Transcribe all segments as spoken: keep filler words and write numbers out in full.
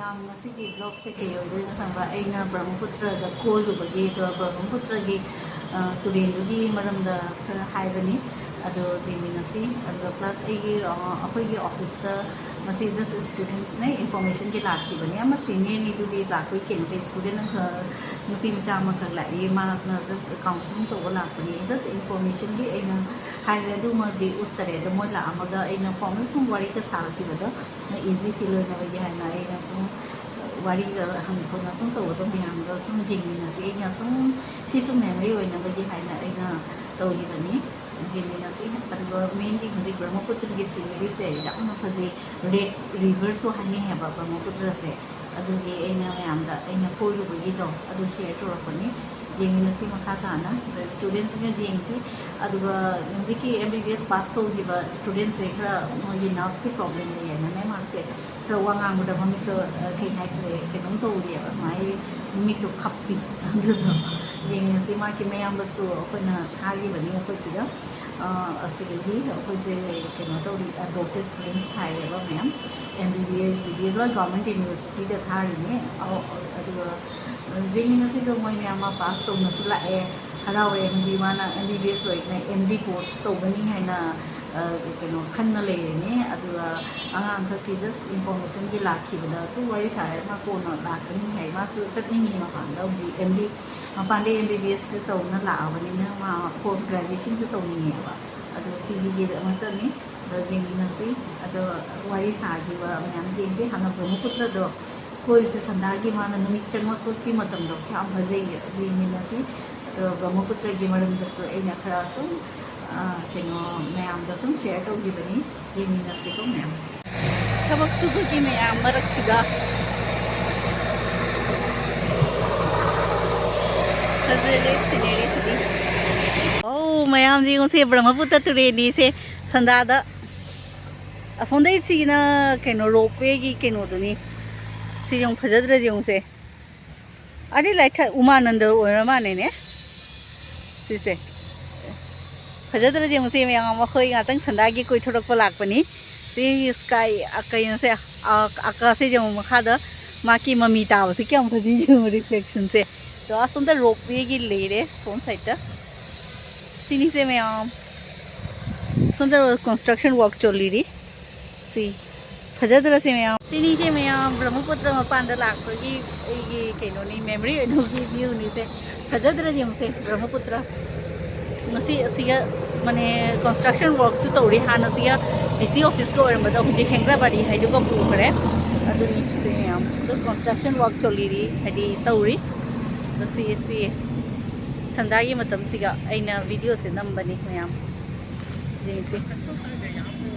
ꯃꯌꯥꯝ, ꯉꯁꯤꯒꯤ ꯕ꯭ꯂꯣꯒꯁꯦ ꯀꯩ ꯑꯣꯏꯗꯣꯏꯅꯣ ꯈꯪꯕ꯭ꯔꯥ? ꯑꯩꯅ ꯕ꯭ꯔꯍꯃꯄꯨꯇ꯭ꯔꯗ ꯀꯣꯏꯔꯨꯕꯒꯤ, ꯑꯗꯣ ꯕ꯭ꯔꯍꯃꯄꯨꯇ꯭ꯔꯒꯤ, ꯑ, ꯇꯨꯔꯦꯜꯗꯨꯒꯤ ꯃꯔꯝꯗ ꯈꯔ ꯍꯥꯏꯕꯅꯤ꯫ ꯑꯗꯣ ꯌꯦꯡꯃꯤꯟꯅꯁꯤ꯫ ꯑꯗꯨꯒ ꯄ꯭ꯂꯁ ꯑꯩꯒꯤ, ꯑ, ꯑꯩꯈꯣꯏꯒꯤ ꯑꯣꯐꯤꯁꯇ ꯉꯁꯤ ꯖꯁ ꯁ꯭ꯇꯨꯗꯦꯟꯠꯅ ꯏꯟꯐꯣꯔꯃꯦꯁꯟꯒꯤ ꯂꯥꯛꯈꯤꯕꯅꯦ꯫ ꯑꯃ ꯁꯤꯅꯤꯌꯔꯅꯤ, ꯑꯗꯨꯗꯤ ꯂꯥꯛꯄꯒꯤ ꯀꯩꯅꯣ ꯀꯩ ꯁ꯭ꯇꯨꯗꯦꯟꯠ ꯑꯃꯈꯛ, ꯅꯨꯄꯤ ꯃꯆꯥ ꯑꯃꯈꯛ ꯂꯥꯛꯏ꯫ ꯃꯥꯅ ꯖꯁ ꯀꯥꯎꯟꯁꯤꯂꯤꯡ ꯇꯧꯕ ꯂꯥꯛꯄꯅꯦ꯫ ꯖꯁ ꯏꯟꯐꯣꯔꯃꯦꯁꯟꯒꯤ ꯑꯩꯅ ꯍꯥꯏꯔꯦ, ꯑꯗꯨꯃꯗꯤ ꯎꯠꯇꯔꯦ꯫ ꯑꯗꯣ ꯃꯣꯏ ꯂꯥꯛꯑꯝꯃꯒ ꯑꯩꯅ ꯐꯣꯔꯃꯦꯜ ꯁꯨꯝ ꯋꯥꯔꯤꯒ ꯁꯥꯈꯤꯕꯗꯣ ꯏꯖꯤ ꯐꯤꯜ ꯑꯣꯏꯅꯕꯒꯤ ꯍꯥꯏꯅ ꯑꯩꯅ ꯁꯨꯝ ꯋꯥꯔꯤꯒ ꯍꯪ ꯈꯣꯠꯅ ꯁꯨꯝ ꯇꯧꯕꯗꯣ ꯃꯌꯥꯝꯒ ꯁꯨꯝ ꯌꯦꯡꯃꯤꯟꯅꯁꯤ꯫ ꯑꯩꯅ ꯁꯨꯝ ꯁꯤꯁꯨ ꯃꯦꯃꯣꯔꯤ ꯑꯣꯏꯅꯕꯒꯤ ꯍꯥꯏꯅ ꯑꯩꯅ ꯇꯧꯈꯤꯕꯅꯤ꯫ ꯌꯦꯡꯃꯤꯟꯅꯁꯤ꯫ ꯑꯗꯨꯒ ꯃꯦꯟꯂꯤ ꯍꯧꯖꯤꯛ ꯕ꯭ꯔꯍꯃꯄꯨꯇ꯭ꯔꯒꯤ ꯁꯤꯅꯔꯤꯁꯦ ꯌꯥꯝꯅ ꯐꯖꯩ꯫ ꯔꯦꯗ ꯔꯤꯚꯔꯁꯨ ꯍꯥꯏꯅꯩ ꯍꯥꯏꯕ ꯕ꯭ꯔꯍꯃꯄꯨꯇ꯭ꯔꯁꯦ꯫ ꯑꯗꯨꯒꯤ ꯑꯩꯅ ꯃꯌꯥꯝꯗ ꯑꯩꯅ ꯀꯣꯏꯔꯨꯕꯒꯤꯗꯣ ꯑꯗꯨ ꯁꯤꯌꯔ ꯇꯧꯔꯛꯄꯅꯤ꯫ ꯌꯦꯡꯃꯤꯟꯅꯁꯤ ꯃꯈꯥ ꯇꯥꯅ꯫ ꯑꯗ ꯁ꯭ꯇꯨꯗꯦꯟꯠꯁꯤꯡꯅ ꯌꯦꯡꯁꯤ꯫ ꯑꯗꯨꯒ ꯍꯧꯖꯤꯛꯀꯤ ꯑꯦꯝ ꯕꯤ ꯕꯤ ꯑꯦꯁ ꯄꯥꯁ ꯇꯧꯈꯤꯕ ꯁ꯭ꯇꯨꯗꯦꯟꯠꯁꯦ ꯈꯔ ꯃꯣꯏꯒꯤ ꯅꯔꯚꯁꯀꯤ ꯄ꯭ꯔꯣꯕ꯭ꯂꯦꯝ ꯂꯩꯌꯦꯅꯅꯦ, ꯃꯥꯁꯦ ꯈꯔ ꯋꯥ ꯉꯥꯡꯕꯗ ꯃꯃꯤꯠꯇꯣ, ꯑ, ꯀꯩ ꯍꯥꯏꯈ꯭ꯔꯦ, ꯀꯩꯅꯣꯝ ꯇꯧꯔꯤꯑꯕ, ꯁꯨꯃꯥꯏꯅ ꯃꯃꯤꯠꯇꯣ ꯈꯞꯄꯤ꯫ ꯑꯗꯨꯗꯣ ꯌꯦꯡꯉꯁꯤ꯫ ꯃꯥꯒꯤ ꯃꯌꯥꯝꯕꯁꯨ ꯑꯩꯈꯣꯏꯅ ꯊꯥꯈꯤꯕꯅꯤ ꯑꯩꯈꯣꯏ ꯁꯤꯗ꯫ ꯑ, ꯑꯁꯤꯗꯒꯤ ꯑꯩꯈꯣꯏꯁꯦ ꯀꯩꯅꯣ ꯇꯧꯔꯤ, ꯑꯦꯗꯚꯔꯇꯤꯁꯃꯦꯟꯠꯁ ꯊꯥꯏꯌꯦꯕ ꯃꯌꯥꯝ꯫ ꯑꯦꯝ ꯕꯤ ꯕꯤ ꯑꯦꯁ, ꯕꯤ ꯗꯤ ꯑꯦꯁ ꯂꯣꯏ ꯒꯚꯔꯟꯃꯦꯟꯠ ꯌꯨꯅꯤꯚꯔꯁꯤꯇꯤꯗ ꯊꯥꯔꯤꯅꯦ꯫ ꯑ, ꯑꯗꯨꯒ ꯌꯦꯡꯃꯤꯟꯅꯁꯤꯗꯣ ꯃꯣꯏ ꯃꯌꯥꯝ ꯑꯃ ꯄꯥꯁ ꯇꯧꯅꯁꯨ ꯂꯥꯛꯑꯦ꯫ ꯍꯔꯥꯎꯔꯦ꯫ ꯍꯧꯖꯤꯛ ꯃꯥꯅ ꯑꯦꯝ ꯕꯤ ꯕꯤ ꯑꯦꯁ ꯂꯣꯏꯔꯒ ꯑꯦꯝ ꯗꯤ ꯀꯣꯔꯁ ꯇꯧꯒꯅꯤ ꯍꯥꯏꯅ, ꯑ, ꯀꯩꯅꯣ ꯈꯟꯅ ꯂꯩꯔꯤꯅꯦ꯫ ꯑꯗꯨꯒ ꯑꯉꯥꯡꯈꯛꯀꯤ ꯖꯁ ꯏꯟꯐꯣꯔꯃꯦꯁꯟꯒꯤ ꯂꯥꯛꯈꯤꯕꯗ ꯁꯨꯝ ꯋꯥꯔꯤ ꯁꯥꯔꯦ꯫ ꯃꯥ ꯀꯣꯟꯅ ꯂꯥꯛꯀꯅꯤ ꯍꯥꯏ꯫ ꯃꯥꯁꯨ ꯆꯠꯅꯤꯡꯉꯤ ꯃꯄꯥꯟꯗ꯫ ꯍꯧꯖꯤꯛ ꯑꯦꯝ ꯗꯤ ꯃꯄꯥꯟꯗ ꯑꯦꯝ ꯕꯤ ꯕꯤ ꯑꯦꯁꯁꯨ ꯇꯧꯅ ꯂꯥꯛꯑꯕꯅꯤꯅ ꯃꯥ ꯄꯣꯁ ꯒ꯭ꯔꯦꯖꯨꯑꯦꯁꯟꯁꯨ ꯇꯧꯅꯤꯡꯉꯦꯕ꯫ ꯑꯗꯨ ꯄꯤ ꯖꯤꯒꯤꯗꯃꯛꯇꯅꯤ꯫ ꯑꯗꯣ ꯌꯦꯡꯃꯤꯟꯅꯁꯤ꯫ ꯑꯗꯣ ꯋꯥꯔꯤ ꯁꯥꯈꯤꯕ ꯃꯌꯥꯝ ꯌꯦꯡꯁꯤ꯫ ꯍꯥꯟꯅ ꯕ꯭ꯔꯍꯃꯄꯨꯇ꯭ꯔꯗꯣ ꯀꯣꯏꯔꯨꯁꯦ, ꯁꯟꯗꯥꯒꯤ ꯃꯥꯅ ꯅꯨꯃꯤꯠ ꯆꯪꯂꯛꯄꯒꯤ ꯃꯇꯝꯗꯣ ꯀꯌꯥꯝ ꯐꯖꯩ꯫ ꯑꯗꯨ ꯌꯦꯡꯃꯤꯟꯅꯁꯤ꯫ ꯑꯗꯣ ꯕ꯭ꯔꯍꯃꯄꯨꯇ꯭ꯔꯒꯤ ꯃꯔꯝꯗꯁꯨ ꯑꯩꯅ ꯈꯔ ꯁꯨꯝ, ꯑ, ꯀꯩꯅꯣ, ꯃꯌꯥꯝꯗ ꯁꯨꯝ ꯁꯤꯌꯔ ꯇꯧꯈꯤꯕꯅꯤ꯫ ꯌꯦꯡꯃꯤꯟꯅꯁꯤꯀꯣ ꯃꯌꯥꯝ꯫ ꯊꯕꯛ ꯁꯨꯕꯒꯤ ꯃꯌꯥꯝ ꯃꯔꯛꯁꯤꯗ ꯐꯖꯔꯦ ꯁꯤꯅꯔꯤꯁꯤꯗꯤ꯫ ꯑꯧ, ꯃꯌꯥꯝꯁꯦ ꯌꯦꯡꯉꯨꯁꯦ, ꯕ꯭ꯔꯍꯃꯄꯨꯇ꯭ꯔ ꯇꯨꯔꯦꯜꯅꯤꯁꯦ ꯁꯟꯗꯥꯗ꯫ ꯑꯁꯣꯝꯗꯩ ꯁꯤꯒꯤꯅ ꯀꯩꯅꯣ, ꯔꯣꯞꯋꯦꯒꯤ ꯀꯩꯅꯣꯗꯨꯅꯤ꯫ ꯁꯤ ꯌꯦꯡꯉꯨ, ꯐꯖꯗ꯭ꯔꯥ ꯌꯦꯡꯉꯨꯁꯦ꯫ ꯑꯗꯩ ꯂꯥꯏꯊ-, ꯎꯃꯥꯅꯟꯗ ꯑꯣꯏꯔ ꯃꯥꯜꯂꯦꯅꯦ ꯁꯤꯁꯦ꯫ ꯐꯖꯗ꯭ꯔꯗꯤ ꯌꯦꯡꯉꯨꯁꯦ ꯃꯌꯥꯝ, ꯑꯩꯈꯣꯏ ꯉꯥꯛꯇꯪ ꯁꯟꯗꯥꯒꯤ ꯀꯣꯏꯊꯣꯔꯛꯄ ꯂꯥꯛꯄꯅꯤ꯫ ꯁꯤ ꯁ꯭ꯀꯥꯏ, ꯑ, ꯀꯩꯅꯣꯁꯦ, ꯑ, ꯑꯀꯥꯁꯁꯦ ꯌꯦꯡꯉꯨ, ꯃꯈꯥꯗ ꯃꯥꯒꯤ ꯃꯃꯤ ꯇꯥꯕꯁꯦ ꯀꯌꯥꯝ ꯐꯖꯩ ꯌꯦꯡꯉꯨ, ꯔꯤꯐ꯭ꯂꯦꯛꯁꯟꯁꯦ꯫ ꯑꯗꯣ ꯑꯁꯣꯝꯗ ꯔꯣꯞꯋꯦꯒꯤ ꯂꯩꯔꯦ, ꯁꯣꯝ ꯁꯥꯏꯗꯇ꯫ ꯁꯤꯅꯤꯁꯦ ꯃꯌꯥꯝ, ꯁꯣꯝꯗ ꯀꯟꯁꯇ꯭ꯔꯛꯁꯟ ꯋꯥꯔꯛ ꯆꯣꯜꯂꯤꯔꯤ꯫ ꯁꯤ ꯐꯖꯗ꯭ꯔꯁꯦ ꯃꯌꯥꯝ? ꯁꯤꯅꯤꯁꯦ ꯃꯌꯥꯝ, ꯕ꯭ꯔꯍ꯭ꯃꯄꯨꯇ꯭ꯔ ꯃꯄꯥꯟꯗ ꯂꯥꯛꯄꯒꯤ ꯑꯩꯒꯤ ꯀꯩꯅꯣꯅꯤ, ꯃꯦꯃꯣꯔꯤ ꯑꯣꯏꯅꯕꯒꯤ ꯚ꯭ꯌꯨꯅꯤꯁꯦ꯫ ꯐꯖꯗ꯭ꯔꯥ ꯌꯦꯡꯉꯨꯁꯦ, ꯕ꯭ꯔꯍ꯭ꯃꯄꯨꯇ꯭ꯔ꯫ ꯉꯁꯤ ꯑꯁꯤꯒ, ꯃꯥꯅꯦ, ꯀꯟꯁꯇ꯭ꯔꯛꯁꯟ ꯋꯥꯔꯛꯁꯨ ꯇꯧꯔꯤ꯫ ꯍꯥꯟꯅ ꯑꯁꯤꯒ ꯗꯤ ꯁꯤ ꯑꯣꯐꯤꯁꯀ ꯑꯣꯏꯔꯝꯕꯗꯣ ꯍꯧꯖꯤꯛ ꯍꯦꯡꯒ꯭ꯔꯥꯕꯥꯗꯤ ꯍꯥꯏꯗꯨꯒ ꯄꯨꯈ꯭ꯔꯦ꯫ ꯑꯗꯨꯅꯤ ꯁꯦ ꯃꯌꯥꯝ꯫ ꯑꯗꯣ ꯀꯟꯁꯇ꯭ꯔꯛꯁꯟ ꯋꯥꯔꯛ ꯆꯣꯜꯂꯤꯔꯤ, ꯍꯥꯏꯗꯤ ꯇꯧꯔꯤ꯫ ꯑꯗꯣ ꯁꯤ, ꯁꯤ ꯁꯟꯗꯥꯒꯤ ꯃꯇꯝꯁꯤꯒ ꯑꯩꯅ ꯚꯤꯗꯤꯑꯣꯁꯦ ꯅꯝꯕꯅꯤ ꯃꯌꯥꯝ꯫ ꯌꯦꯡꯁꯤ꯫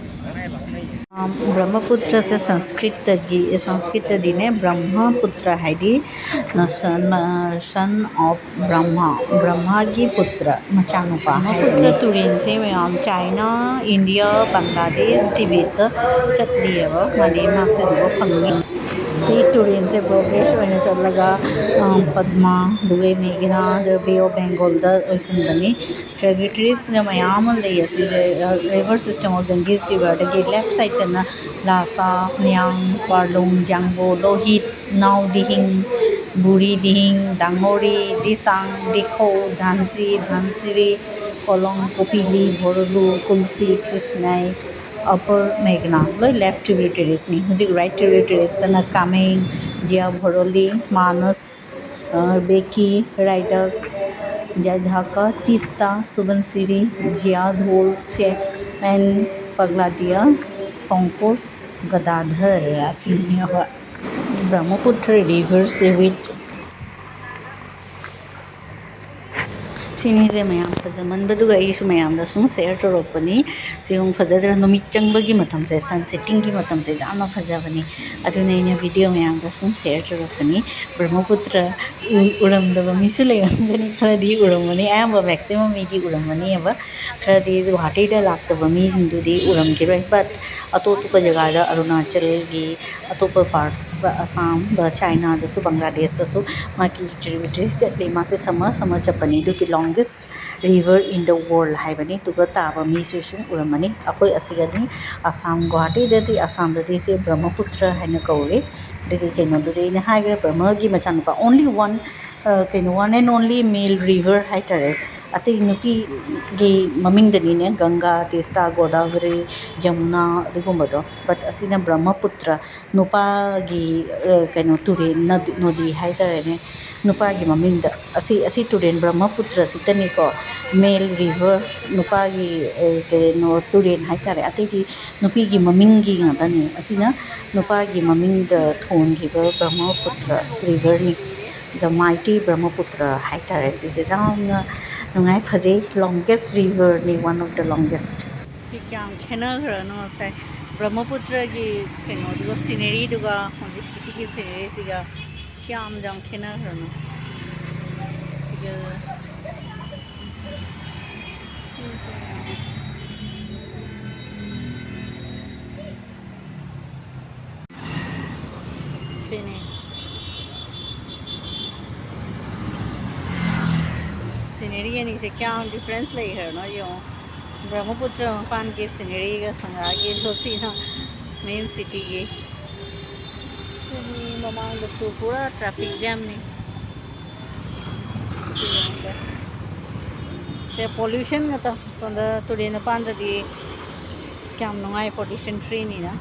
ꯑꯝ, ꯕ꯭ꯔꯍ꯭ꯃꯄꯨꯇ꯭ꯔꯁꯦ ꯁꯪꯁꯀ꯭ꯔꯤꯠꯇꯒꯤ, ꯁꯪꯁꯀ꯭ꯔꯤꯠꯇꯗꯤꯅꯦ, ꯕ꯭ꯔꯍ꯭ꯃꯄꯨꯇ꯭ꯔ ꯍꯥꯏꯗꯤ, ꯅ ꯁꯟ, ꯃ-, son of ꯕ꯭ꯔꯍ꯭ꯃ, ꯕ꯭ꯔꯍ꯭ꯃꯒꯤ ꯄꯨꯇ꯭ꯔ, ꯃꯆꯥꯅꯨꯄꯥ ꯍꯥꯏꯕꯅꯤ꯫ ꯕ꯭ꯔꯍ꯭ꯃꯄꯨꯇ꯭ꯔ ꯇꯨꯔꯦꯜꯁꯦ ꯃꯌꯥꯝ ꯆꯥꯏꯅꯥ, ꯏꯟꯗꯤꯌꯥ, ꯕꯪꯒ꯭ꯂꯥꯗꯦꯁ, ꯇꯤꯕꯦꯠꯇ ꯆꯠꯂꯤꯑꯕ, ꯃꯥꯗꯤ ꯃꯥꯁꯦ ꯑꯗꯨꯒ ꯐꯪꯅꯤ꯫ ꯁꯤ ꯇꯨꯔꯦꯜꯁꯦ ꯕ꯭ꯔꯣꯗꯒꯦꯁ ꯑꯣꯏꯅ ꯆꯠꯂꯒ, ꯑ, ꯄꯗꯃ, ꯑꯗꯨꯒ ꯃꯦꯘꯅꯥ, ꯑꯗꯨꯒ ꯕꯦ ꯑꯣꯐ ꯕꯦꯡꯒꯣꯜꯗ ꯑꯣꯏꯁꯤꯟꯕꯅꯤ꯫ ꯇ꯭ꯔꯤꯕ꯭ꯌꯨꯇꯔꯤꯁꯅ ꯃꯌꯥꯝ ꯑꯃ ꯂꯩ ꯑꯁꯤꯁꯦ, ꯑ, river system of Ganges ꯔꯤꯚꯔꯗꯒꯤ left ꯁꯥꯏꯗꯇꯅ ꯂꯥꯁꯥ, ꯃꯌꯥꯡ, ꯄꯥꯔꯂꯣꯡ, ꯖꯥꯡꯕꯣ, ꯂꯣꯍꯤꯠ, ꯅꯥꯎꯗꯤꯍꯤꯡ, ꯕꯨꯔꯤꯗꯤꯍꯤꯡ, ꯗꯥꯡꯉꯣꯔꯤ, ꯗꯤꯁꯥꯡ, ꯗꯤꯈꯧ, ꯖꯥꯟꯁꯤ, ꯙꯟꯁꯤꯔꯤ, ꯀꯣꯂꯣꯡ, ꯀꯣꯄꯤꯂꯤ, ꯚꯣꯔꯂꯨ, ꯀꯨꯜꯁꯤ, ꯀ꯭ꯔꯤꯁꯅꯥꯏ, ꯑꯄꯔ ꯃꯦꯘꯅꯥ, ꯂꯣꯏ ꯂꯦꯐ ꯇ꯭ꯔꯤꯕ꯭ꯌꯨꯇꯔꯤꯁꯅꯤ꯫ ꯍꯧꯖꯤꯛ ꯔꯥꯏꯠ ꯇ꯭ꯔꯤꯕ꯭ꯌꯨꯇꯔꯤꯁꯇꯅ ꯀꯥꯃꯦꯡ, ꯖꯤꯌꯥ ꯚꯣꯔꯣꯂꯤ, ꯃꯥꯅꯁ, ꯑ, ꯕꯦꯀꯤ, ꯔꯥꯏꯗꯛ, ꯖꯥꯏꯖꯥꯀꯥ, ꯇꯤꯁꯇꯥ, ꯁꯨꯕꯟꯁꯤꯔꯤ, ꯖꯤꯌꯥ ꯙꯣꯜ, ꯁꯦ, ꯑꯦꯟ ꯄꯒ꯭ꯂꯥꯗꯤꯌꯥ, ꯁꯣꯡꯀꯣꯁ, ꯒꯗꯥꯙꯔ ꯑꯁꯤꯅꯤ꯫ ꯍꯣꯏ, ꯕ꯭ꯔꯍ꯭ꯃꯄꯨꯇ꯭ꯔ ꯔꯤꯚꯔꯁꯦ ꯋꯤꯠ ꯁꯤꯅꯤꯁꯦ ꯃꯌꯥꯝ ꯐꯖꯃꯟꯕꯗꯨꯒ ꯑꯩꯁꯨ ꯃꯌꯥꯝꯗ ꯁꯨꯝ ꯁꯦꯌꯔ ꯇꯧꯔꯛꯄꯅꯤ꯫ ꯁꯤ ꯌꯦꯡꯉꯨ, ꯐꯖꯗ꯭ꯔꯥ? ꯅꯨꯃꯤꯠ ꯆꯪꯕꯒꯤ ꯃꯇꯝꯁꯦ, ꯁꯟ ꯁꯦꯠꯇꯤꯡꯒꯤ ꯃꯇꯝꯁꯦ ꯌꯥꯝꯅ ꯐꯖꯕꯅꯤ꯫ ꯑꯗꯨꯅ ꯑꯩꯅ ꯚꯤꯗꯤꯑꯣ ꯃꯌꯥꯝꯗ ꯁꯨꯝ ꯁꯦꯌꯔ ꯇꯧꯔꯛꯄꯅꯤ꯫ ꯕ꯭ꯔꯍ꯭ꯃꯄꯨꯇ꯭ꯔ ꯎ-, ꯎꯔꯝꯗꯕ ꯃꯤꯁꯨ ꯂꯩꯔꯝꯒꯅꯤ, ꯈꯔꯗꯤ ꯎꯔꯝꯒꯅꯤ, ꯑꯌꯥꯝꯕ ꯃꯦꯛꯁꯤꯃꯝ ꯃꯤꯗꯤ ꯎꯔꯝꯒꯅꯤꯕ꯫ ꯈꯔꯗꯤ ꯒꯨꯍꯥꯇꯤꯗ ꯂꯥꯛꯇꯕ ꯃꯤꯁꯤꯡꯗꯨꯗꯤ ꯎꯔꯝꯈꯤꯔꯣꯏ, but ꯑꯇꯣꯞ ꯑꯇꯣꯞꯄ ꯖꯒꯥꯗ, ꯑꯔꯨꯅꯥꯆꯜꯒꯤ ꯑꯇꯣꯞꯄ ꯄꯥꯔꯠꯁ, ꯑꯁꯥꯝ, ꯆꯥꯏꯅꯥꯗꯁꯨ, ꯕꯪꯒ꯭ꯂꯥꯗꯦꯁꯇꯁꯨ ꯃꯥꯒꯤ ꯇ꯭ꯔꯤꯕ꯭ꯌꯨꯇꯔꯤꯁ ꯆꯠꯂꯤ꯫ ꯃꯥꯁꯦ ꯁꯝꯃꯔ ꯁꯝꯃꯔ ꯆꯠꯄꯅꯤ꯫ ꯑꯗꯨꯒꯤ ꯂꯣꯡ Longest river in the world ꯍꯥꯏꯕꯅꯤ꯫ ꯑꯗꯨꯒ ꯇꯥꯕ ꯃꯤꯁꯨ ꯁꯨꯝ ꯎꯔꯝꯃꯅꯤ꯫ ꯑꯩꯈꯣꯏ ꯑꯁꯤꯒꯗꯤ ꯑꯁꯥꯝ, ꯒꯨꯋꯥꯍꯥꯇꯤꯗꯗꯤ, ꯑꯁꯥꯝꯗꯗꯤ ꯁꯤ ꯕ꯭ꯔꯍ꯭ꯃꯄꯨꯇ꯭ꯔ ꯍꯥꯏꯅ ꯀꯧꯔꯤ꯫ ꯑꯗꯒꯤ ꯀꯩꯅꯣꯗꯨꯗꯤ ꯑꯩꯅ ꯍꯥꯏꯈ꯭ꯔꯦ, ꯕ꯭ꯔꯍ꯭ꯃꯒꯤ ꯃꯆꯥꯅꯨꯄꯥ, only one, ꯑ, ꯀꯩꯅꯣ, one and only male river ꯍꯥꯏꯇꯥꯔꯦ꯫ ꯑꯇꯩ ꯅꯨꯄꯤꯒꯤ ꯃꯃꯤꯡꯗꯅꯤꯅꯦ, ꯒꯪꯒꯥ, ꯇꯦꯁꯇꯥ, ꯒꯣꯗꯥꯕꯔꯤ, ꯖꯃꯨꯅꯥ, ꯑꯗꯨꯒꯨꯝꯕꯗꯣ꯫ But ꯑꯁꯤꯅ ꯕ꯭ꯔꯍ꯭ꯃꯄꯨꯇ꯭ꯔ, ꯅꯨꯄꯥꯒꯤ, ꯑ, ꯀꯩꯅꯣ, ꯇꯨꯔꯦꯜ, ꯅꯗꯤ, ꯅꯣꯗꯤ ꯍꯥꯏꯇꯥꯔꯦꯅꯦ, ꯅꯨꯄꯥꯒꯤ ꯃꯃꯤꯡꯗ꯫ ꯑꯁꯤ, ꯑꯁꯤ ꯇꯨꯔꯦꯜ ꯕ꯭ꯔꯍ꯭ꯃꯄꯨꯇ꯭ꯔꯁꯤꯇꯅꯤꯀꯣ, male river, ꯅꯨꯄꯥꯒꯤ, ꯑ, ꯀꯩꯅꯣ, ꯇꯨꯔꯦꯜ ꯍꯥꯏꯇꯥꯔꯦ꯫ ꯑꯇꯩꯗꯤ ꯅꯨꯄꯤꯒꯤ ꯃꯃꯤꯡꯒꯤ ꯉꯥꯛꯇꯅꯤ꯫ ꯑꯁꯤꯅ ꯅꯨꯄꯥꯒꯤ ꯃꯃꯤꯡꯗ ꯊꯣꯟꯈꯤꯕ ꯕ꯭ꯔꯍ꯭ꯃꯄꯨꯇ꯭ꯔ riverꯅꯤ꯫ The mighty ꯕ꯭ꯔꯍ꯭ꯃꯄꯨꯇ꯭ꯔ ꯍꯥꯏꯇꯥꯔꯦ꯫ ꯁꯤꯁꯦ ꯌꯥꯝꯅ ꯅꯨꯡꯉꯥꯏ, ꯐꯖꯩ, longest riverꯅꯤ, one of the longest꯫ ꯁꯤ ꯀꯌꯥꯝ ꯈꯦꯠꯅꯈ꯭ꯔꯅꯣ ꯉꯁꯥꯏ ꯕ꯭ꯔꯍ꯭ꯃꯄꯨꯇ꯭ꯔꯒꯤ ꯀꯩꯅꯣꯗꯨꯒ, sceneryꯗꯨꯒ ꯍꯧꯖꯤꯛ cityꯒꯤ sceneryꯁꯤꯒ ꯀꯌꯥꯝ ꯌꯥꯝ ꯈꯦꯠꯅꯈ꯭ꯔꯅꯣ꯫ ꯁꯤꯒ ꯁꯤꯅꯤ꯫ Scenery ꯑꯅꯤꯁꯦ ꯀꯌꯥꯝ difference ꯂꯩꯈ꯭ꯔꯅꯣ ꯌꯦꯡꯉꯣ꯫ ꯕ꯭ꯔꯍ꯭ꯃꯄꯨꯇ꯭ꯔ ꯃꯄꯥꯟꯒꯤ sceneryꯒ ꯁꯪꯒꯥꯒꯤ ꯂꯣꯁꯤꯅ main cityꯒꯤ꯫ ꯁꯤꯒꯤ ꯃꯃꯥꯡꯗꯁꯨ ꯄꯨꯔꯥ traffic jamꯅꯤ꯫ ꯁꯦ pollution ꯉꯥꯛꯇ꯫ ꯁꯣꯝꯗ ꯇꯨꯔꯦꯜ ꯃꯄꯥꯟꯗꯗꯤ ꯀꯌꯥꯝ ꯅꯨꯡꯉꯥꯏ, pollution freeꯅꯤꯅ꯫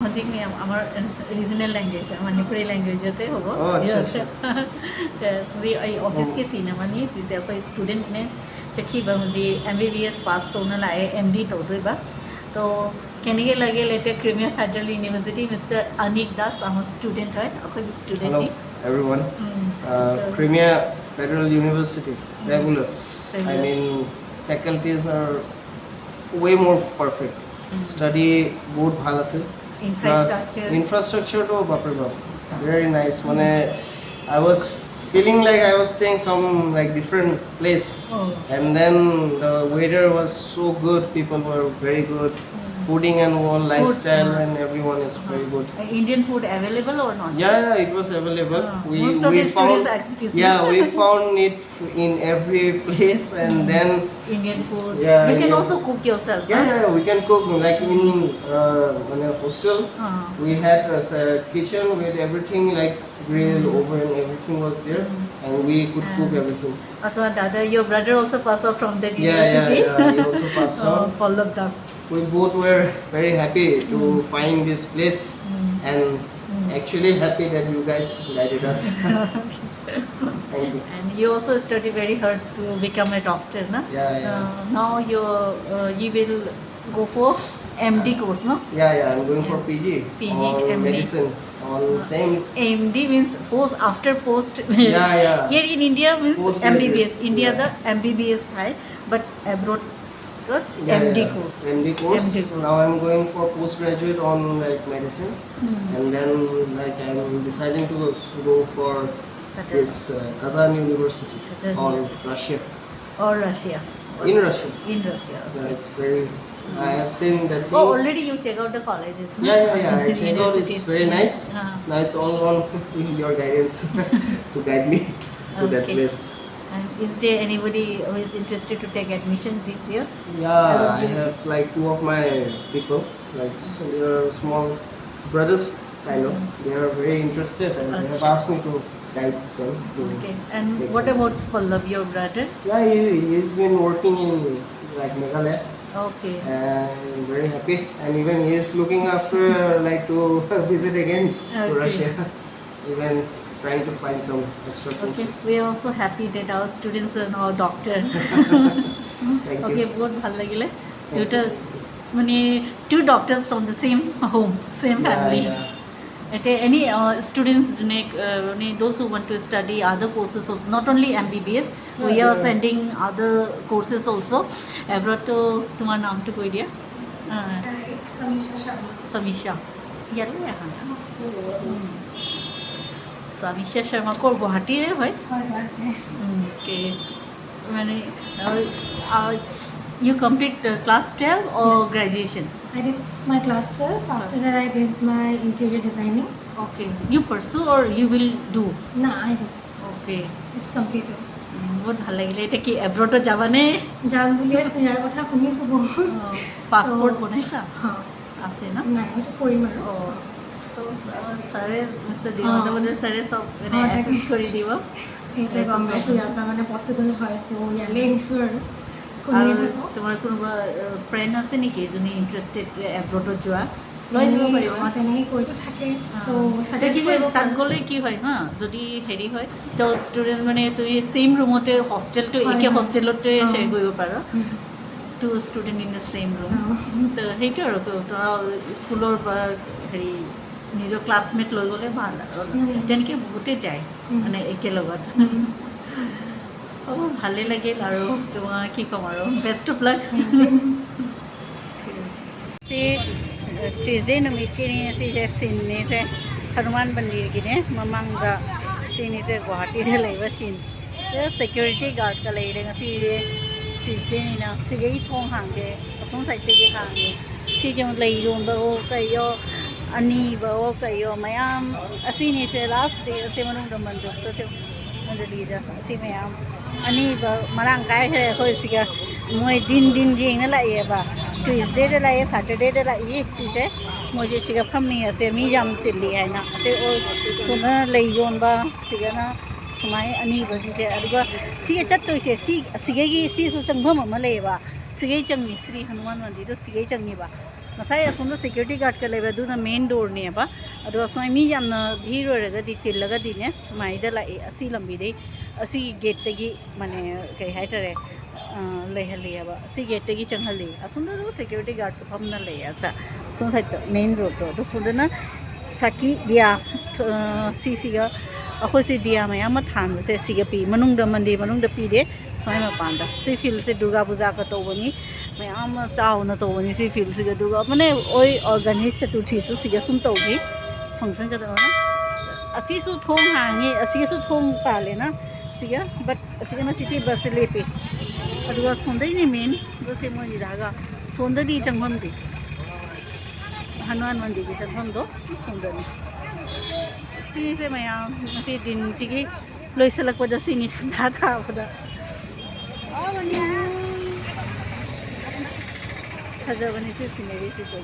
ꯍꯧꯖꯤꯛ ꯃꯌꯥꯝ ꯑꯃꯔ ꯔꯤꯖꯅꯦꯜ ꯂꯦꯡꯒ꯭ꯋꯦꯖ, ꯃꯅꯤꯄꯨꯔꯤ ꯂꯦꯡꯒ꯭ꯋꯦꯖ ꯑꯇꯩ ꯍꯧꯕ ꯑꯣ, ꯑꯠꯆꯥ, ꯑꯠꯆꯥ꯫ ꯁꯤ ꯑꯩ ꯑꯣꯐꯤꯁꯀꯤ ꯁꯤꯟ ꯑꯃꯅꯤ꯫ ꯁꯤꯁꯦ ꯑꯩꯈꯣꯏ ꯁ꯭ꯇꯨꯗꯦꯟꯠꯅꯦ꯫ ꯆꯠꯈꯤꯕ ꯍꯧꯖꯤꯛ ꯑꯦꯝ ꯕꯤ ꯕꯤ ꯑꯦꯁ ꯄꯥꯁ ꯇꯧꯅ ꯂꯥꯛꯑꯦ, ꯑꯦꯝ ꯗꯤ ꯇꯧꯗꯣꯏꯕ꯫ ꯇꯣ ꯀꯦꯅꯤꯒꯦ ꯂꯒꯦ ꯂꯩꯇꯦ, ꯀ꯭ꯔꯤꯃꯤꯌꯥ ꯐꯦꯗꯔꯦꯜ ꯌꯨꯅꯤꯚꯔꯁꯤꯇꯤ, ꯃꯤꯁꯇꯔ ꯑꯅꯤꯛ ꯗꯥꯁ ꯑꯃ ꯁ꯭ꯇꯨꯗꯦꯟꯠ ꯍꯣꯏ, ꯑꯩꯈꯣꯏꯒꯤ ꯁ꯭ꯇꯨꯗꯦꯟꯠꯅꯤ꯫ Hello everyone. Um. Uh, Crimea Federal University, fabulous. I mean, faculties are way more perfect. Study বহুত ভাল আছিল। ইনফ্ৰাষ্ট্ৰাকচাৰ। ইনফ্ৰাষ্ট্ৰাকচাৰটো বাপৰে বাপ, very nice। মানে, I was feeling like I was staying some, like, different place। And then the weather was so good, people were very good। fooding and all, lifestyle, uh, and everyone is very good. Uh, Indian food available or not? Yeah, yeah, it was available. Uh, we most of we the found students exist. Yeah, we found it in every place, and then Indian food. Yeah, You can yeah. Also cook yourself. Yeah, Huh? Yeah, we can cook. Like in uh, in a hostel, Uh, we had a, s- a kitchen with everything, like grill, oven, everything was there, and we could cook everything. Atwa Dada, your brother also passed out from that Yeah, yeah, university. Yeah, he also passed Uh, out. Pallab Das. We both were very happy to find this place, and actually happy that you guys guided us. Thank you. And you also study very hard to become a doctor, na? Yeah, yeah. Uh, now you uh, you will go for M D course, no? Yeah, yeah, I'm going for P G P G, on M D. Medicine on same. M D means post after post. Yeah, yeah. Here in India means Postgraduate, M B B S. India yeah. The M B B S hai, but abroad the Yeah, M D yeah. course. M D course. M D course. Now I'm going for postgraduate on like medicine, and then like I'm deciding to go for Settle. This uh, Kazan University Kazan called University. Russia. Or Russia. In Russia. In Russia. Yeah, it's very. I have seen the things. Oh, already you check out the colleges, no? Yeah, yeah, yeah. I The check out. It's universities. Very nice. Ah. Now it's all on your guidance to guide me to that Okay. Place. And is there anybody who is interested to take admission this year? Yeah, I Availability? Have like two of my people, like s- they are small brothers, kind of. They are very interested, and they have Acha. Asked me to guide them. To Okay. And take what some about course. Pallab, your brother? Yeah, he, he's been working in like Meghalaya, Okay. And very happy. And even he is looking after like to visit again to Okay. Russia. Even trying to find some extra Okay. courses. We are also happy that our students are now doctor. Thank Okay, you. বহুত ভাল লাগিলে। Thank দুটা you. মানে two doctors from the same home, same Yeah, family. Yeah. এতিয়া any students যোনে মানে those who want to study other courses also, not only M B B S, we Yeah, are yeah. Sending other courses also abroad. তো তোমাৰ নামটো কৈ দিয়া। আহ, Hi, Samisha Sharma. Samisha. ইয়ালৈ আহা। Samisha Sharma ক'ৰ, গুৱাহাটীৰে হয়? হয়, গুৱাহাটী। অ'কে। মানে আহ, আহ, You complete uh, class twelve or Yes. graduation? I did my class twelve. After that, I did my interior designing. Okay. You pursue or you will do? No, I do. Okay. It's completed. উম, বহুত ভাল লাগিলে। এতিয়া কি এব্ৰডত যাবানে? যাম বুলি আছো, ইয়াৰ কথা শুনিছো বহুত। পাছপোৰ্ট So- বনাইছা? হা। আছে ন? নাই, সেইটো কৰিম আৰু। তো ছাৰে, মিষ্টাৰ দিগন্ত অ। বনে ছাৰে চব মানে অ, তাকে। এচিষ্ট কৰি দিব। সেইটোৱে গম পাইছো, ইয়াৰ পৰা মানে পচিবল হয়। চ' ইয়ালৈ আহিছো আৰু। আৰু শুনিয়ে থাকো। তোমাৰ কোনোবা ফ্ৰেণ্ড আছে নেকি যোনে ইণ্টাৰেষ্টেড এব্ৰডত যোৱা? লৈ নিব এনেই, পাৰিবা। অ, তেনেকে কৈতো থাকে। অ। চ' তে কি ছাজেষ্ট কয়, কৰিব তাত পাৰোঁ। গ'লে কি হয় হা, যদি হেৰি হয়, তো ষ্টুডেণ্ট মানে তুমি ছেইম ৰুমতে হোষ্টেলটো হয়, একে হয়। হোষ্টেলতে অ। শ্বেয়াৰ কৰিব পাৰা। Um. Two student in the same room. Uh. তো সেইটো আৰু তো ধৰা স্কুলৰ পৰা হেৰি নিজৰ ক্লাছমেট লৈ গ'লে ভাল আৰু। উম। তেনেকে বহুতে যায় উম। মানে একেলগত। উম। হ'ব, ভালেই লাগিল আৰু তোমাক কি ক'ম আৰু, best of luck. Thank you. ꯁꯤ ꯇ꯭ꯌꯨꯁꯗꯦ ꯅꯨꯃꯤꯠꯀꯤꯅꯤ꯫ ꯁꯤꯁꯦ ꯁꯤꯟꯅꯤꯁꯦ ꯍꯅꯨꯃꯥꯟ ꯃꯟꯗꯤꯔꯒꯤꯅꯦ꯫ ꯃꯃꯥꯡꯗ ꯁꯤꯅꯤꯁꯦ ꯒꯨꯋꯥꯍꯥꯇꯤꯗ ꯂꯩꯕ ꯁꯤꯟ꯫ ꯁꯤꯗ ꯁꯦꯀ꯭ꯌꯨꯔꯤꯇꯤ ꯒꯥꯔꯗꯀ ꯂꯩꯔꯦ꯫ ꯉꯁꯤꯁꯦ ꯇ꯭ꯌꯨꯁꯗꯦꯅꯤꯅ ꯁꯤꯗꯒꯤ ꯊꯣꯡ ꯍꯥꯡꯗꯦ, ꯑꯁꯣꯝ ꯁꯥꯏꯠꯇꯒꯤ ꯍꯥꯡꯉꯦ꯫ ꯁꯤꯁꯦ ꯑꯃꯨꯛ ꯂꯩ ꯌꯣꯟꯕꯑꯣ ꯀꯩꯌꯣ, ꯑꯅꯤꯕꯑꯣ ꯀꯩꯌꯣ ꯃꯌꯥꯝ꯫ ꯑꯁꯤꯅꯤꯁꯦ ꯂꯥꯁ ꯗꯦ꯫ ꯑꯁꯤ ꯃꯅꯨꯡꯗ ꯃꯟꯗꯨꯞꯇꯁꯦ ꯃꯟꯗꯂꯤꯗ ꯑꯁꯤ ꯃꯌꯥꯝ ꯑꯅꯤꯕ ꯃꯔꯥꯡ ꯀꯥꯏꯈ꯭ꯔꯦ ꯑꯩꯈꯣꯏ ꯁꯤꯒ꯫ ꯃꯣꯏ ꯗꯤꯟ ꯗꯤꯟ ꯌꯦꯡꯅ ꯂꯥꯛꯑꯦꯕ꯫ ꯇ꯭ꯌꯨꯁꯗꯦꯗ ꯂꯥꯛꯑꯦ, ꯁꯇꯔꯗꯦꯗ ꯂꯥꯛꯏ꯫ ꯁꯤꯁꯦ ꯃꯣꯏꯁꯦ ꯁꯤꯒ ꯐꯝꯃꯤ꯫ ꯑꯁꯦ ꯃꯤ ꯌꯥꯝ ꯇꯤꯜꯂꯤ ꯍꯥꯏꯅ꯫ ꯑꯁꯦ ꯑꯣ, ꯁꯣꯝꯗꯅ ꯂꯩ ꯌꯣꯟꯕ, ꯁꯤꯒꯅ ꯁꯨꯃꯥꯏꯅ ꯑꯅꯤꯕꯁꯤꯡꯁꯦ꯫ ꯑꯗꯨꯒ ꯁꯤꯒ ꯆꯠꯇꯣꯏꯁꯦ, ꯁꯤ, ꯁꯤꯒꯩꯒꯤ, ꯁꯤꯁꯨ ꯆꯪꯐꯝ ꯑꯃ ꯂꯩꯌꯦꯕ꯫ ꯁꯤꯒꯩ ꯆꯪꯉꯤ, ꯁ꯭ꯔꯤ ꯍꯅꯨꯃꯥꯟ ꯃꯟꯗꯤꯔꯗꯣ ꯁꯤꯒꯩ ꯆꯪꯉꯤꯕ꯫ ꯉꯁꯥꯏ ꯑꯁꯣꯝꯗ ꯁꯦꯀ꯭ꯌꯨꯔꯤꯇꯤ ꯒꯥꯔꯗꯀ ꯂꯩꯕ, ꯑꯗꯨꯅ ꯃꯦꯟ ꯗꯣꯔꯅꯦꯕ꯫ ꯑꯗꯣ ꯑꯁꯨꯃꯥꯏ ꯃꯤ ꯌꯥꯝꯅ ꯚꯤꯔ ꯑꯣꯏꯔꯒꯗꯤ, ꯇꯤꯜꯂꯒꯗꯤꯅꯦ, ꯁꯨꯃꯥꯏꯗ ꯂꯥꯛꯑꯦ, ꯑꯁꯤ ꯂꯝꯕꯤꯗꯩ, ꯑꯁꯤꯒꯤ ꯒꯦꯠꯇꯒꯤ, ꯃꯥꯅꯦ, ꯀꯩ ꯍꯥꯏꯇꯥꯔꯦ, ꯑ, ꯂꯩꯍꯜꯂꯤꯑꯕ꯫ ꯑꯁꯤ ꯒꯦꯠꯇꯒꯤ ꯆꯪꯍꯜꯂꯤ꯫ ꯑꯁꯣꯝꯗꯁꯨ ꯁꯦꯀ꯭ꯌꯨꯔꯤꯇꯤ ꯒꯥꯔꯗ ꯐꯝꯅ ꯂꯩꯌꯦ, ꯑꯁ, ꯁꯣꯝ ꯁꯥꯏꯗꯇ, ꯃꯦꯟ ꯔꯣꯗꯇꯣ꯫ ꯑꯗꯣ ꯁꯣꯝꯗꯅ ꯁꯥꯀꯤ ꯗꯤꯌꯥ, ꯑ, ꯁꯤꯁꯤꯒ ꯑꯩꯈꯣꯏꯁꯦ ꯗꯤꯌꯥ ꯃꯌꯥꯝ ꯑꯃ ꯊꯥꯟꯕꯁꯦ ꯁꯤꯒ ꯄꯤ, ꯃꯅꯨꯡꯗ, ꯃꯟꯗꯤꯔ ꯃꯅꯨꯡꯗ ꯄꯤꯗꯦ꯫ ꯁ꯭ꯋꯥꯏ ꯃꯄꯥꯟꯗ꯫ ꯁꯤ ꯐꯤꯜꯁꯦ ꯗꯨꯔꯒꯥ ꯄꯨꯖꯥꯒ ꯇꯧꯕꯅꯤ꯫ ꯃꯌꯥꯝ ꯑꯃ ꯆꯥꯎꯅ ꯇꯧꯕꯅꯤ ꯁꯤ ꯐꯤꯜꯁꯤꯒ꯫ ꯑꯗꯨꯒ ꯑꯃꯅ ꯑꯣꯏ, ꯑ, ꯒꯅꯦꯁ ꯆꯇꯨꯔꯊꯤꯁꯨ ꯁꯤꯒ ꯁꯨꯝ ꯇꯧꯈꯤ꯫ ꯐꯪꯁꯟ ꯀꯩꯗꯧꯔꯒ꯫ ꯑꯁꯤꯁꯨ ꯊꯣꯡ ꯍꯥꯡꯉꯤ, ꯑꯁꯤꯒꯁꯨ ꯊꯣꯡ ꯄꯥꯜꯂꯦꯅ ꯁꯤꯒ꯫ But ꯑꯁꯤꯒꯅ ꯁꯤꯇꯤ ꯕꯁꯁꯦ ꯂꯦꯞꯄꯤ꯫ ꯑꯗꯨꯒ ꯁꯣꯝꯗꯩꯅꯦ ꯃꯦꯟ ꯕꯁꯁꯦ ꯃꯣꯏꯒꯤꯗ ꯍꯥꯏꯒ ꯁꯣꯝꯗꯗꯤ ꯆꯪꯐꯝꯗꯤ ꯍꯅꯨꯃꯥꯟ ꯃꯟꯗꯤꯔꯒꯤ ꯆꯪꯐꯝꯗꯣ ꯁꯣꯝꯗꯅꯤ꯫ ꯁꯤꯁꯦ ꯃꯌꯥꯝ ꯉꯁꯤ ꯗꯤꯟꯁꯤꯒꯤ ꯂꯣꯏꯁꯤꯜꯂꯛꯄꯗ ꯁꯤꯅꯤ ꯁꯟꯗꯥ ꯊꯥꯕꯗ꯫ ꯐꯖꯕꯅꯤ ꯁꯤ ꯁꯤꯅꯔꯤꯁꯤꯁꯨ꯫